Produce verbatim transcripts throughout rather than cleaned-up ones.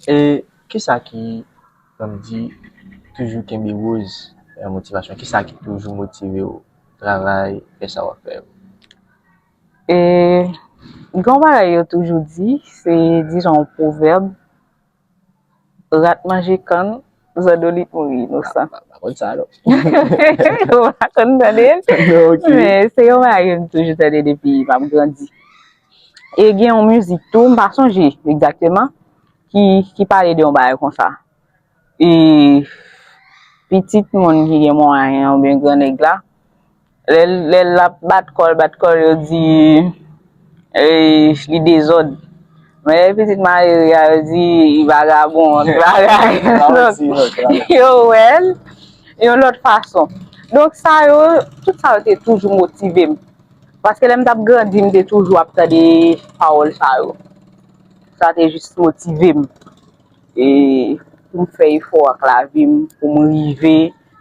E kisa ki, kòm di, toujou kenbe Rose, eh, motivasyon? Kisa ki toujou motive w travay, fè sa w ap fè yo? E gen yon bagay yo toujou di, se, dizon, yon pwovèb, rat manje kann, zandolit mouri inosan. Pa konn sa, non. Ou pa konn tande l? Non, ok. Men se yon bagay ke m toujou tande depi m ap grandi. E gen yon mizik tou, m pa sonje egzakteman, ki, ki pale de yon bagay konsa. E pitit moun ki gen mwayen oubyen gran nèg la, lè, lè l ap bat kò l, bat kò l, yo di, e, li dezòd. Men lè pitit malere a, yo di, li vagabon, li bagay. Donk, yo wè l yon lòt fason. Donk, sa yo, tout sa yo te toujou motive m. Paske lè m t ap grandi, m te toujou ap tande pawòl sa yo. Sa te jis motive m. E pou m fè efò ak lavi m, pou m rive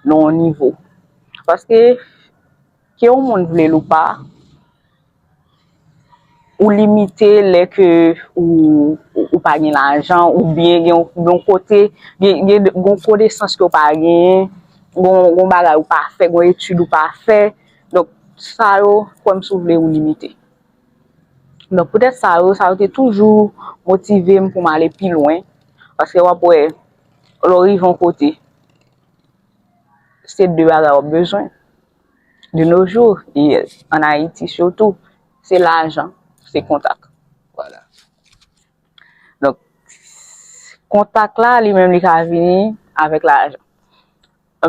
nan yon nivo. Paske, ke yon moun vle l ou pa, ou limite lè ke ou, ou, ou pa gen lajan, oubyen gen yon, gen yon kote, gen, gen, gen yon konesans ke w pa genyen, gen, gen bagay ou pa fè, gen etid ou pa fè. Donk, sa yo, kwè m si w vle, ou limite. Donk, poutèt sa yo, sa yo te toujou motive m pou m ale pi lwen. Paske w ap wè, lè w rive yon kote, se de bagay w ap bezwen. De nos jours, e an Ayiti sitou, se lajan, se kontak. Vwala. Donk, kontak la, li menm, li ka vini avèk lajan.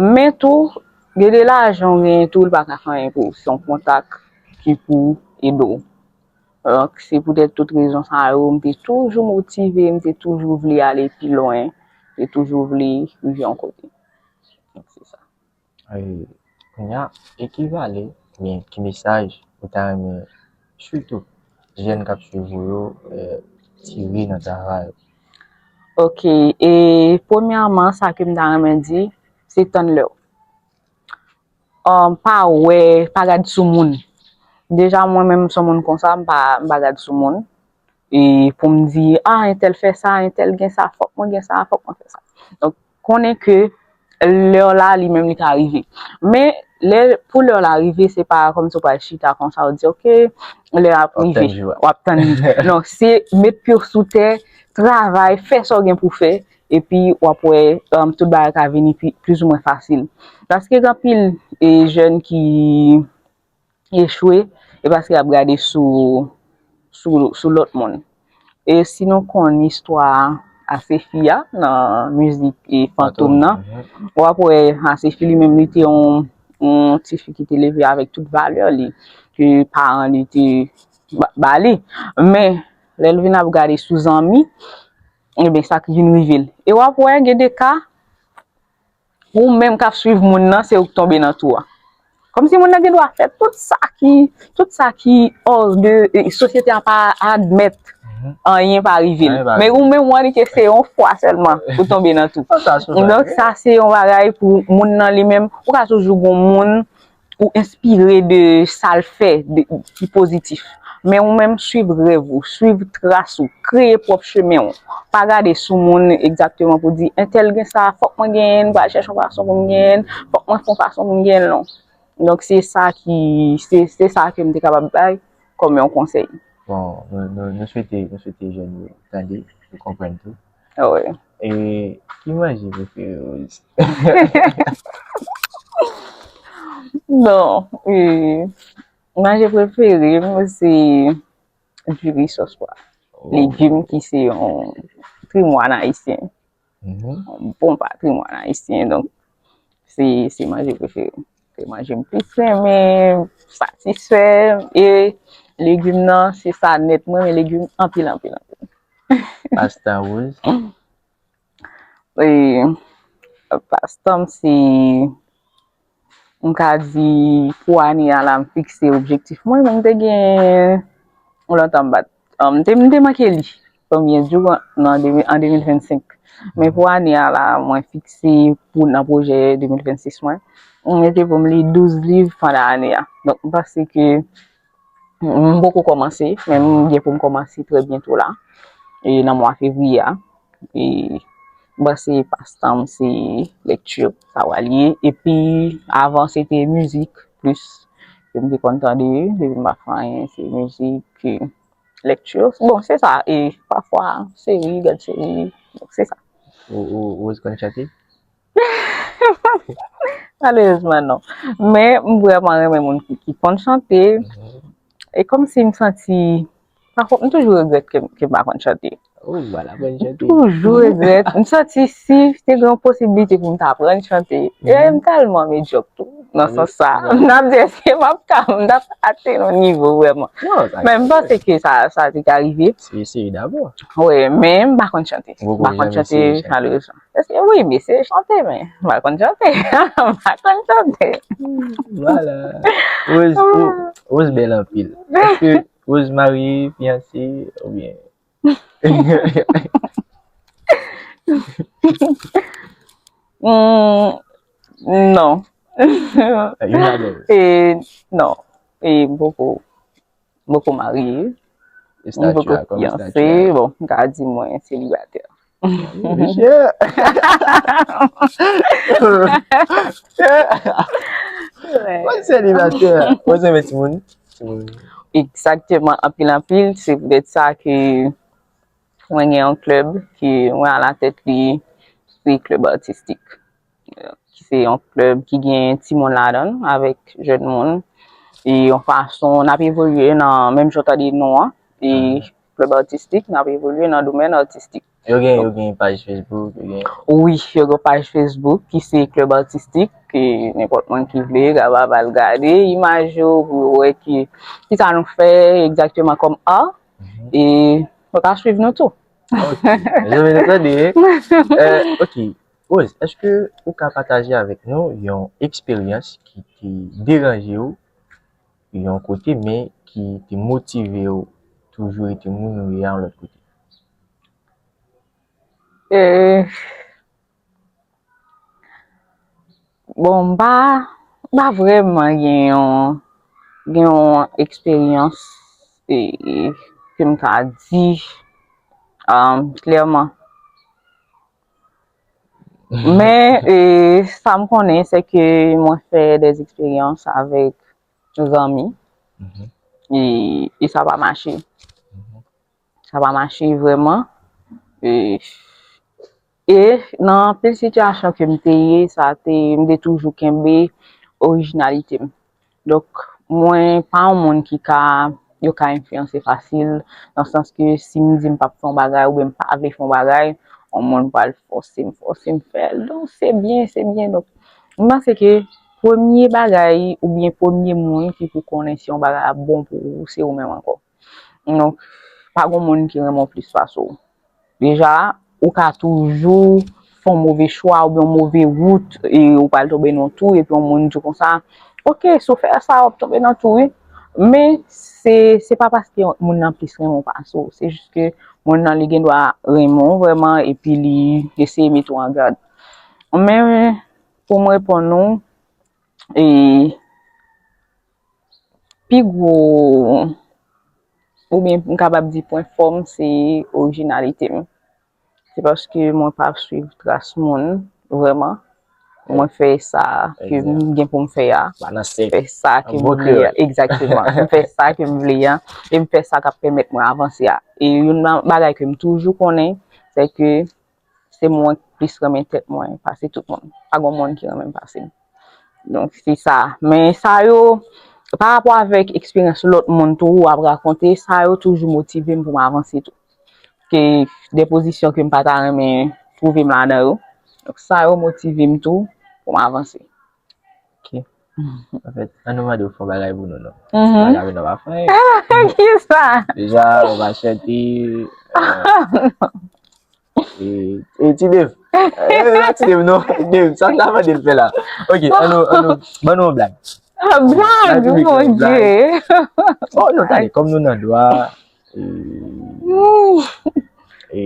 Men tou, gen de lajan w genyen tou, li pa ka fè anyen pou ou. Se yon kontak ki pou ede w. Donk, se poutèt tout rezon sa yo, m te toujou motive, m te toujou vle ale pi lwen, m te toujou vle rive yon kote. Donk, se sa. E, kounye a, e ki valè, oubyen ki mesaj ou ta renmen, sitou, jèn k ap swiv ou yo, eh, tire nan travay ou? Ok, e premyèman, sa ke m ta renmen di, se tann lè w. Um, pa wè, pa gad sou moun. Deja, mwen menm, m se yon moun konsa, m pa, m pa gad sou moun. E pou m di, ah, entèl fè sa, entèl gen sa, fòk mwen gen sa, fòk mwen fè sa. Donk, konnen ke lè w la, li menm, li ka rive. Men, lè, pou lè w la rive, se pa kòmsi w pral chita konsa, ou di, ok, lè a ap rive, w ap tann li. Non, se met pye w sou tè, travay, fè sa w gen pou fè, epi w ap wè, um, tout bagay ka vini pi, plizoumwen fasil. Paske gen anpil, e, jèn ki echwe, e paske y ap gade sou, sou, sou lòt moun. E si nou konn istwa Asefi a nan mizik e Fantom nan, w ap wè Asefi li menm li te yon, yon tifi ki te leve avèk tout valè li, ke paran li te ba, ba li. Men, lè l vin ap gade sou zanmi, ebyen, sa k vin rive l. E w ap wè, gen de ka, ou menm k ap swiv moun nan, se ou k tonbe nan twou a. Kòmsi moun nan gen dwa fè tout sa ki, tout sa ki hors de, e, sosyete a pa admèt, anyen pa rive l. Men ou menm, ou annik se yon fwa sèlman ou tonbe nan twou. Donk, sa se yon bagay pou moun nan li menm. Ou ka toujou gon moun ou enspire de sa l fè de, ki pozitif. Men ou menm, swiv rèv ou, swiv tras ou, kreye pwòp chemen w. Pa gade sou moun egzakteman pou di, entèl gen sa, fòk mwen genyen, m pral chèche yon fason pou m genyen, fòk mwen fè yon fason pou m genyen l, non. Donk, se sa ki, se, se sa ke m te kapab bay kòm yon konsèy. Bon, nou, nou, nou swete, nou swete jèn yo tande, yo konprann tou. Wi. E ki manje prefere w? Bon, e, manje prefere m, se diri sòs pwa. Legim ki se yon patrimwàn ayisyen. Yon bon patrimwàn ayisyen. Donk, se, se manje prefere m. Se manje m plis renmen, satisfè. E legim nan, se sa nèt. Mwen renmen legim anpil, anpil, anpil. Pastan Rose? E, pastan m se, m ka di, pou ane a la, m fikse objektif mwen, men m te gen yon lontan m bat. M te, m te manke li, premye jou an, nan de mil, an de mil vennsenk. Men pou ane a la, mwen fikse pou nan pwojè de mil vennsis mwen, m mete pou m li douz liv pandan ane a. Donk, m panse ke m poko kòmanse, men m gen pou m kòmanse trè byento la, e nan mwa fevriye a. E, bon, se pastan m, se lekti, sa pral ye. Epi, avan, se te mizik plis ke m te konn tande. Depi m pa fè anyen, se mizik, e, lekti. Bon, se sa. E pafwa, seri, gad seri. Donk, se sa. Ou, ou, ou konn chante? Malerezman, non. Men, m vrèman renmen moun ki, ki konn chante. E kòmsi m santi, pafwa, m toujou regrèt ke, ke m pa konn chante. Oh, voilà, konn chante. Toujou regrèt. M santi si te gen yon posiblite pou m ta aprann chante. E m tèlman medyòk tou, nan sans sa. M t ap di, èske m ap ka, m t ap atenn yon nivo vrèman. Non, sa Men m panse ke sa, sa te ka rive. Se eseye dabò. Wi, men m pa konn chante. M Ou pa poko konn janm chante, eseye chante. Malerezman. Èske, wi, m eseye chante, men m pa konn chante. M pa konn chante. Voilà. Rose, ou, Rose bèl anpil. Èske Rose marye, fiyanse, oubyen? Hmm, non. Youn ladan yo. E, non. E, m poko, m poko marye. M Estati poko a, kòm estati fiyanse. a. Bon, m ka di mwen selibatè. Mesye. Mwen selibatè. Mwen se met timoun. Timoun. Egzakteman, anpil, anpil. Se poutèt sa ke mwen gen yon klèb ke mwen alatèt li, se klèb atistik. Ki se yon klèb ki gen timoun ladan l avèk jèn moun. E yon fason n ap evolye nan, menm jan w tande non an, e klèb atistik, n ap evolye nan domèn atistik. Yo gen, yo gen paj Facebook, yo gen. Wi, yo gen paj Facebook ki se Klèb Atistik, ke nenpòt moun ki vle, kapab al gade imaj yo, pou yo wè ki, ki sa nou fè egzakteman kòm art. E yo ka swiv nou tou. Ok. Mezanmi, nou tande, hein? Euh, ok. Rose, èske ou ka pataje avèk nou yon eksperyans ki te deranje w yon kote, men ki te motive w toujou rete moun ou ye a yon lòt kote? E, bon, m pa, m pa vrèman gen yon, gen yon eksperyans, e, ke m ka di, um, klèman. Men, e, sa m konnen, se ke mwen fè des eksperyans avèk zanmi. Mhm. E, e sa pa mache. Mhm. Sa pa mache vrèman. E, e nan anpil sitiyasyon ke m te ye, sa te, m te toujou kenbe orijinalite m. Donk, mwen pa yon moun ki ka, yo ka enfliyanse fasil, nan sans ke si m di m p ap fè yon bagay oubyen m pa vle fè yon bagay, yon moun pral fòse m, fòse m fè l. Donk, se byen, se byen. Donk, m panse ke premye bagay oubyen premye moun ki pou konnen si yon bagay ap bon pou ou, se ou menm ankò. Donk, pa gen moun ki renmen w plis pase w. Deja, ou ka toujou fè yon move chwa oubyen yon move wout, e ou pral tonbe nan tou, epi yon moun di w konsa, ok, si w fè sa, w ap tonbe nan tou, wi. Men, se, se pa paske moun nan plis renmen w pase w. Se jis ke moun nan, li gen dwa renmen w vrèman, epi li eseye mete w an gad. Men, pou m reponn ou, e, pi gwo, oubyen m kapab di pwen fò m, se orijinalite m. Se paske mwen pa swiv tras moun, vrèman. Mwen fè sa ke m gen pou m fè a. Pa nan sèk. Fè sa ke An m bon vle a. kreyòl. Egzakteman. M fè sa ke m vle a. E m fè sa k ap pèmèt mwen avanse a. E youn nan bagay ke m toujou konnen, se ke se mwen k plis renmen tèt mwen pase tout moun. Pa gen moun ki renmen m pase m. Donk, se sa. Men sa yo, pa rapò avèk eksperyans lòt moun tou, w ap rakonte, sa yo toujou motive m pou m avanse tou. Ke de pozisyon ke m pa ta renmen twouve m ladan yo. Donk, sa yo motive m tou pou m avanse. Ok. Anfèt, ann nou mande w fè yon bagay pou nou, non? Mhm. Bagay pou nou pa fè. Kisa? Deja, ou pa chante. Euh, e, e, Ti Dev. E, non, Ti Dev, non. Dev, sa n ta mande l fè la. Ok, ann nou, ann nou, ban nou yon blag. Ah, blag, Blag, mon blag. Dieu. Oh, non, tande, kòm nou nan dwa, e, Hmm. e,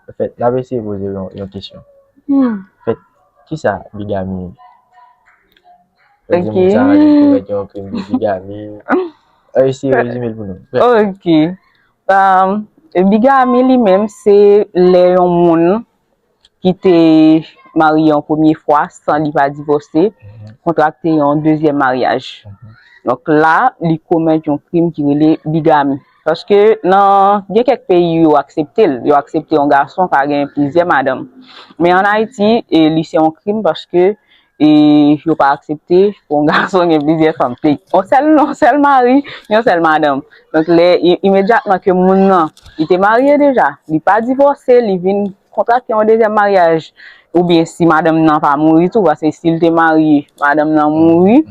anfèt, n ap eseye poze yon, yon kesyon. Hmm. Kisa bigami? Yo di Ok. moun sa a li komèt yon krim de bigami. Eseye rezime l pou nou. Ok. Um, Bigami li menm se lè yon moun ki te marye yon premye fwa san li pa divòse, kontrakte yon dezyèm maryaj. Donk la, li komèt yon krim ki rele bigami. Paske nan gen kèk peyi yo aksepte l, yo aksepte yon gason ka gen plizyè madanm. Men ann Ayiti, e, li se yon krim paske e yo pa aksepte pou yon gason gen plizyè fanm. Se yon sèl, yon sèl mari, yon sèl madanm. Donk lè i- imedyatman ke moun nan li te marye deja, li pa divòse, li vin kontrakte yon dezyèm maryaj, oubyen si madanm nan pa mouri tou, paske si l te marye, madanm nan mouri,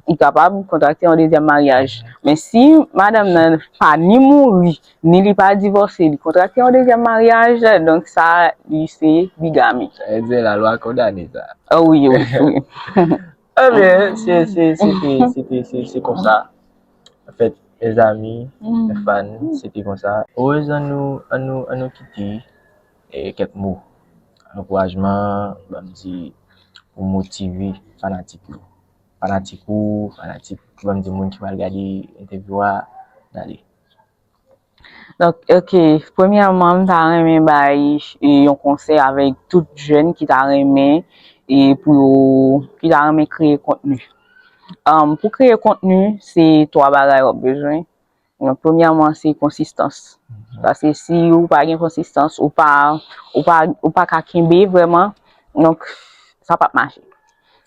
li kapab kontrakte yon dezyèm maryaj. Men si madanm nan pa ni mouri, ni li pa divòse, li kontrakte yon dezyèm maryaj, donk sa li se bigami. Sa vle di lalwa kondane sa. Oh wi, wi, wi. Ebyen, se se se te se te se se konsa. Anfèt, mezanmi, fan, se te konsa. Orez, ann nou ann nou ann nou kite e, kèk mo ankourajman, ban m di, pou motive fanatik yo. Fanatik ou, fanatik, ban m di, moun ki pral gade entèvyou a, n ale. Donk, ok, premyèman, m ta renmen bay e, yon konsèy avèk tout jèn ki ta renmen e pou yo, ki ta renmen kreye kontni. Ann, pou kreye kontni, se twa bagay w ap bezwen. Donk, premyèman, se konsistans. Paske si ou pa gen konsistans, ou pa, ou pa, ou pa ka kenbe vrèman, donk, sa p ap mache.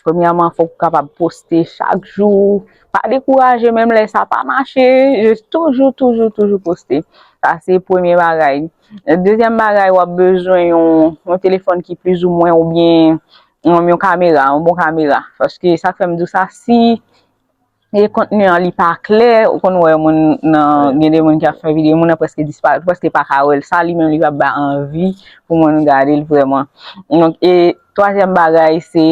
Premyèman, fòk ou kapab poste chak jou. Pa dekouraje, menm lè sa pa mache, jis toujou, toujou, toujou poste. Sa se premye bagay. Dezyèm bagay, w ap bezwen yon, yon telefòn ki plizoumwen oubyen yon, yon kamera, yon bon kamera. Paske sa k fè m di w sa, si e kontni an li pa klè, ou konn wè moun nan, gen de moun ki ap fè videyo, moun nan prèske disparèt, ou prèske pa ka wè l. Sa li menm li p ap ba anvi pou moun gade l vrèman. Donk, e twazyèm bagay, se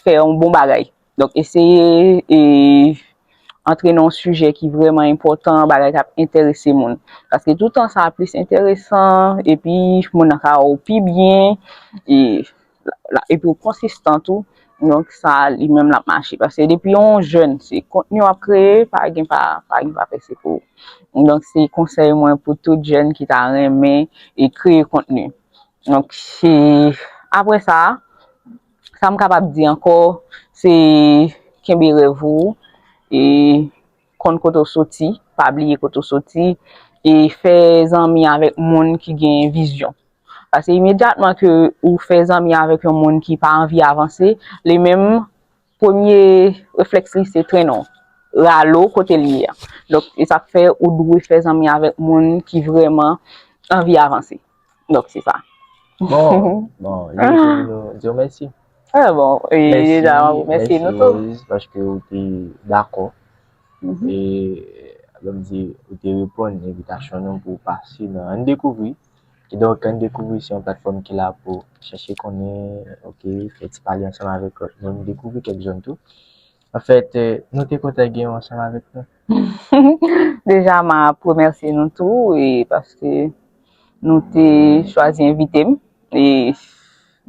fè yon bon bagay. Donk, eseye e antre nan yon sijè ki vrèman enpòtan, bagay k ap enterese moun. Paske toutan sa plis enteresan, epi moun nan ka wè w pi byen, e la, epi w konsistan tou. Donk, sa li menm l ap mache. Paske depi yon jèn, se kontni w ap kreye, pa gen pa, pa gen pa pèse pou ou. Donk, se konsèy mwen pou tout jèn ki ta renmen e kreye kontni. Donk, se, apre sa, sa m kapab di ankò, se kenbe rèv ou, e konn kote w soti, pa bliye kote w soti, e fè zanmi avèk moun ki gen vizyon. Paske imedyatman ke ou fè zanmi avèk yon moun ki pa anvi avanse, li menm, premye reflèks li se trennen w, rale w kote l ye a. Donk, e sa k fè ou dwe fè zanmi avèk moun ki vrèman anvi avanse. Donk, se sa. Bon, bon, li pou nou di w mèsi. Ah, bon, e, deja, mèsi nou tou. Rose, paske ou te dakò. E, ban m di, ou te reponn envitasyon nou pou w pase nan Ann Dekouvri. Kidonk, Ann Dekouvri se yon platfòm ki la pou chèche konnen, ok, fè ti pale ansanm avèk lòt moun, dekouvri kèk zòn tou. Anfèt, e, nou te kontan gen w ansanm avèk nou. Deja, m ap remèsye nou tou, e paske nou te chwazi envite m. E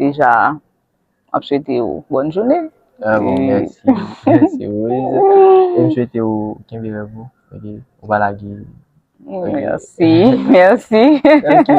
deja, m ap swete w bòn jounen. Ah bon, mèsi. Mèsi, Rose. E m swete w kenbe rèv ou. Ok, ou pa lage. Mèsi, mèsi. Ok.